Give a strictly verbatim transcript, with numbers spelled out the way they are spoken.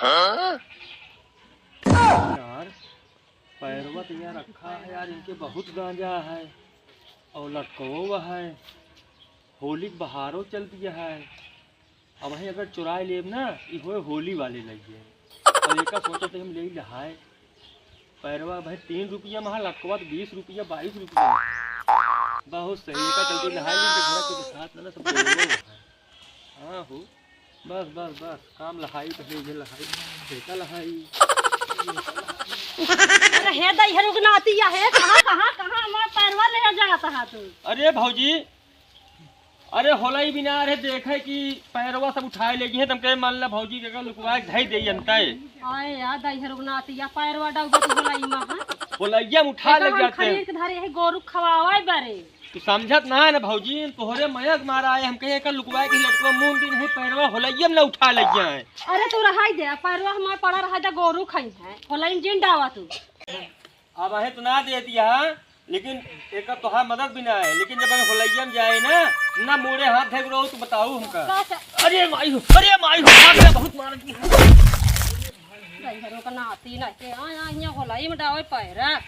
यार, पैरवा तो यहाँ रखा है यार, इनके बहुत गांजा है और लटकवो है। होली के बहारो चल दिया है। अब वहीं अगर चुराए लेब ना, ई होए होली वाले लइए। और एका सोचत है हम ले लहाए। पैरवा भाई तीन रुपया महा, लटकवा तो बीस रुपया, बाईस रुपया। बहुत सही, एका चलते लहाए लेब, घर के साथ ना सब बोलो। हाँ हो, बस, बस, बस, काम लहाई, पहले ये लहाई, बेटा लहाई। अरे हे दइहरुक नाती या हे, कहाँ, कहाँ, कहाँ हमार पैरवा ले जात हा तू? अरे भौजी, अरे होलई बिना रहे, देखे कि पैरवा सब उठाए ले गए, तुमके मान ला भौजी के लुकवा के धई दे जनता है। आए या दइहरुक नाती या पैरवा डउबत होलई महा। होलैया में उठा ले जाते हैं। खरीद के धरे है गोरू खवावे बरे। तू समझत ना है ना भौजी, तोहरे मयक मारा है, हम कहे एकर लुकवाए के लटकवा मुंह दिन है, पैरवा होलैया में ना उठा ले जाए। अरे तू रहाई दे, पैरवा हमार पड़ा रहा जा, गोरू खाई है, होलई में जिन डावा तू। अब आहे तो ना दे दिया, लेकिन एकर तोहार मदद भी ना है, लेकिन जब हम होलैया में जाए ना, ना मोड़े हाथ धे रहो तो बताओ हमका। का च- अरे माई हो, अरे माई हो, मार दिया, बहुत मार दिया। ड्राइवरों का नाती ना के, आ, आ, यहाँ होलई में डावे पैरा।